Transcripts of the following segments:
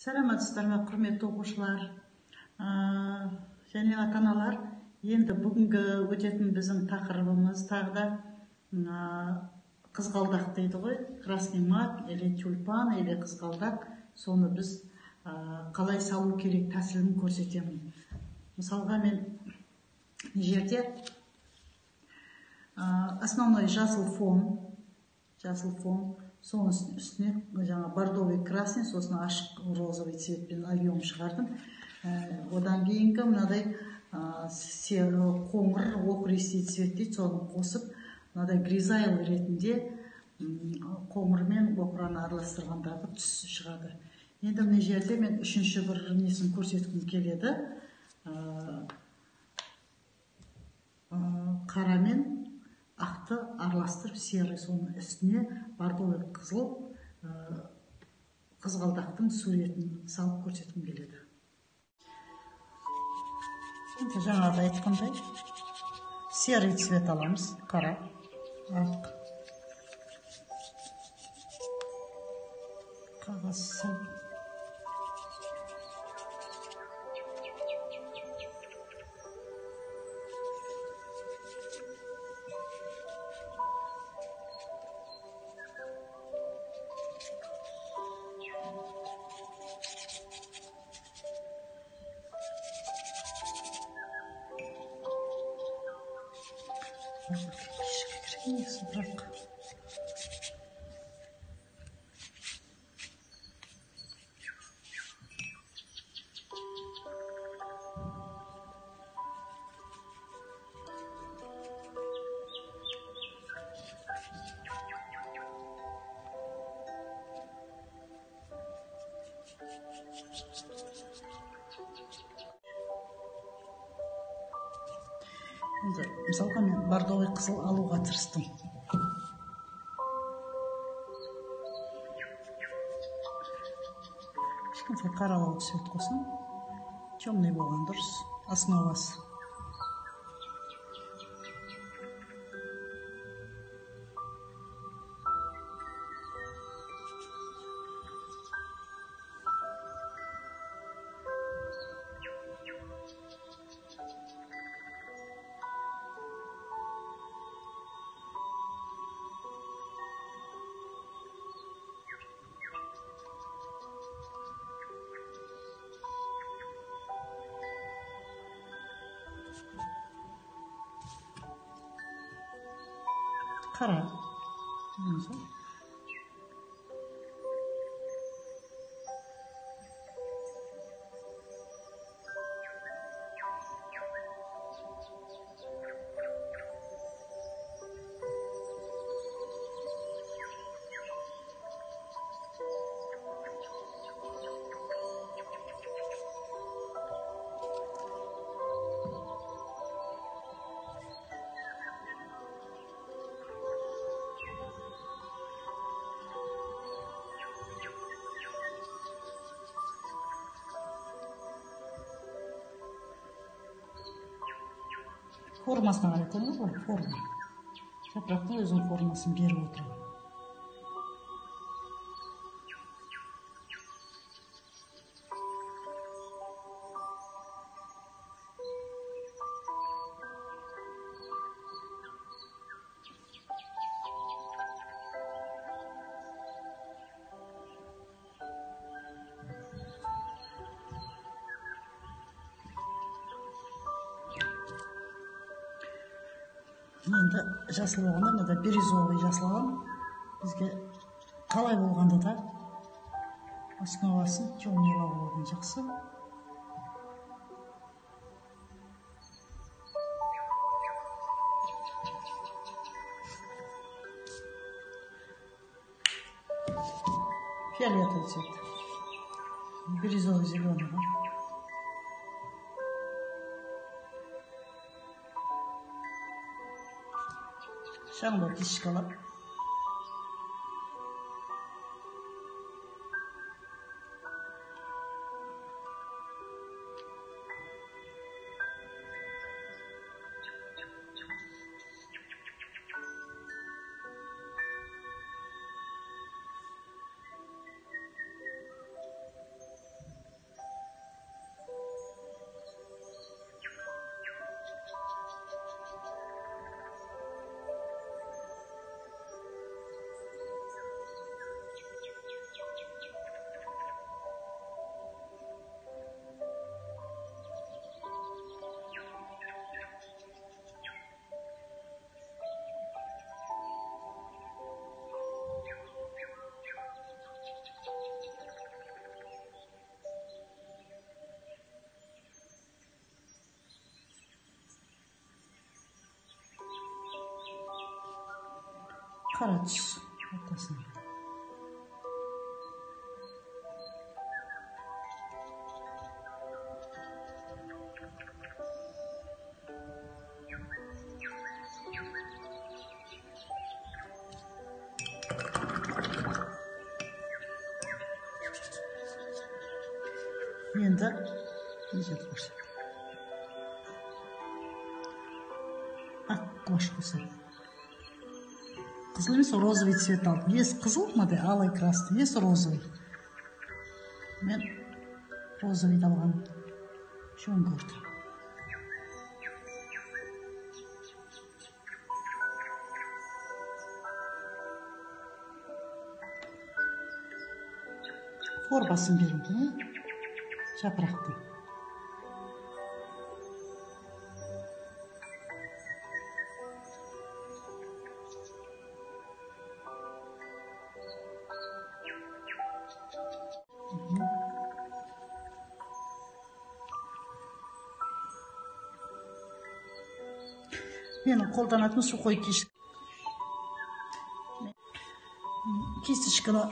Саламатсыздар ма, құрметті оқушылар және ата-аналар. Енді бүгінгі өтетін біздің тақырыбымыз тағы да қызғалдақ дейді ғой, красный мак или тюльпан или қызғалдақ. Соны біз қалай салу керек тәсілін көрсетемін. Мысалға, мен мына жерде основной жасыл фон, жасыл фон, соның үстіне жаңа бордовый красный, сосын ашық розовый цветпен объем шығардым. Одан кейінгі мынадай қоңыр охристый цвет дейді, соны қосып мынадай гризайл ретінде қоңыр мен охраны араластырғандағы түс шығады. Енді мына жерде мен үшінші бір несін көрсеткім келеді. Қара мен ақты араластырып серый, соның үстіне бордовый қызыл қызғалдақтың суретін салып көрсеткім келеді. Енді жаңағыда айтқандай серый цвет аламыз, қара, ақ. Қағаз сәл. Бірақ енді мысалға мен бордовый қызыл алуға тырыстым. Кішкентай қаралау цвет қосам, темный болған дұрыс, основасы. Қара. Формасына қарай көрдіңіз ғой, форма. Жапырақтың өзінің формасын беріп отырамын. Енді жасыл болғанда мынада бирюзовый жасыл аламын. Бізге қалай болғанда да основасын темныйлау болған жақсы. Фиолетовый цвет, бирюзовый зеленый. Шаңда кисточкалап. Қара түс ортасына. Енді не жерді көрсет. Ақ гуашь қосамын. Қызыл емес, розовый цвет алдым. Есть қызыл, мынадай алый красный, есть розовый. Мен розовыйды алған жөн көрдім. Формасын беру, жапырақтың. Менің қолданатын сухой кисточканы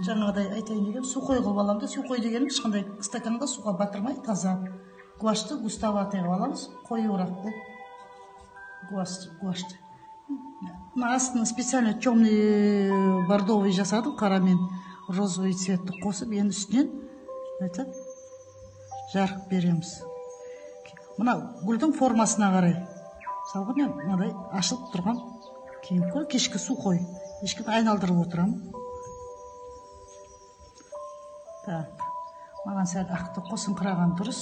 жаңағыдай айтайын дегенім, сухой қылып аламын да. Сухой дегенім ешқандай стаканға суға батырмай таза гуашты густоватый қылып аламыз, қоюырақ қылып гуашты. Мына астын специально темный бордовый жасадым, қарамен розовый цветті қосып, енді үстінен өйтіп жарық береміз. Мына гүлдің формасына қарай. Мысалға мен мынадай ашылып тұрған киім көр, кешкі сухой. Ешкіні айналдырып отырамын. Так, маған сәл ақты қосыңқыраған дұрыс.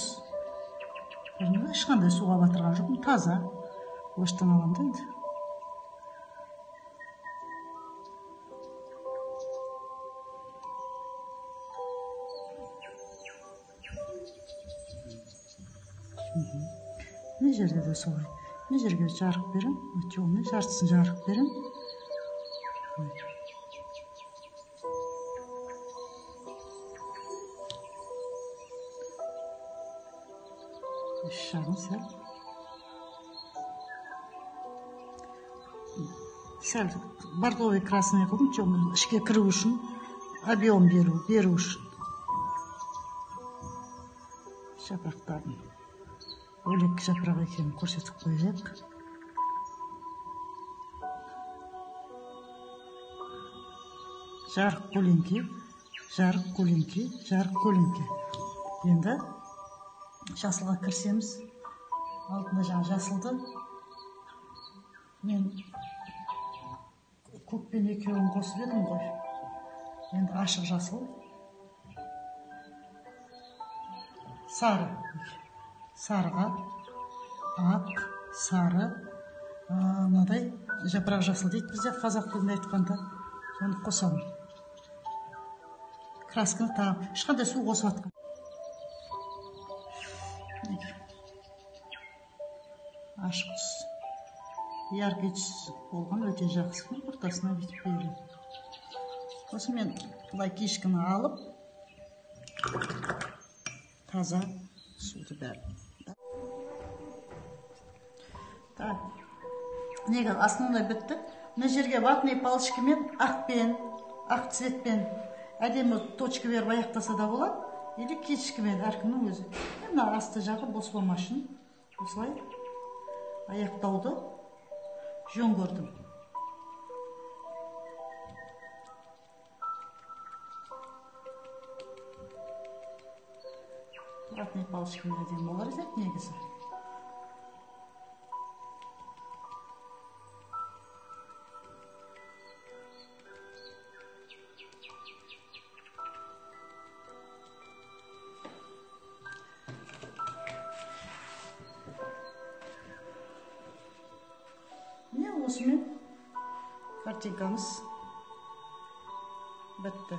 Көрдіңіз бе? Ешқандай суға батырған жоқпын, таза. Гуаштан аламын да енді. Мына жерде де солай. Мына жерге жарық беремін, темный жартысын жарық беремін. Үш жағын сәл. Сәл бордовый красный қылдым, темный ішке кіру үшін, объем беру үшін. Жапырақтарын бөлек жапырақ екенін көрсетіп қояйық. Жарық көлеңке, жарық көлеңке, жарық көлеңке. Енді жасылға кірсеміз. Алдында жаңа жасылды мен көкпен екеуін қосып едім ғой. Енді ашық жасыл, сары, сарыға ақ, сары, мынадай жапырақ жасыл дейді бізде қазақ тілінде айтқанда, соны қосамын. Красканы тағып, ешқандай су қосып жатқан. Ашық түс, яркий түс болған өте жақсы. Ортасына бүйтіп беремін. Сосын мен былай кешкіні алып, таза суды бәрін. Так, неге основной бітті. Мына жерге ватный палочкамен ақпен, ақ цветпен әдемі точка беріп аяқтаса да болады, или кисточкамен, әркімнің өзі. Мына асты жағы бос болмас үшін осылай аяқтауды жөн көрдім. Ватный палочкамен әдемі болар еді негізі. Міне осымен картинкамыз бітті.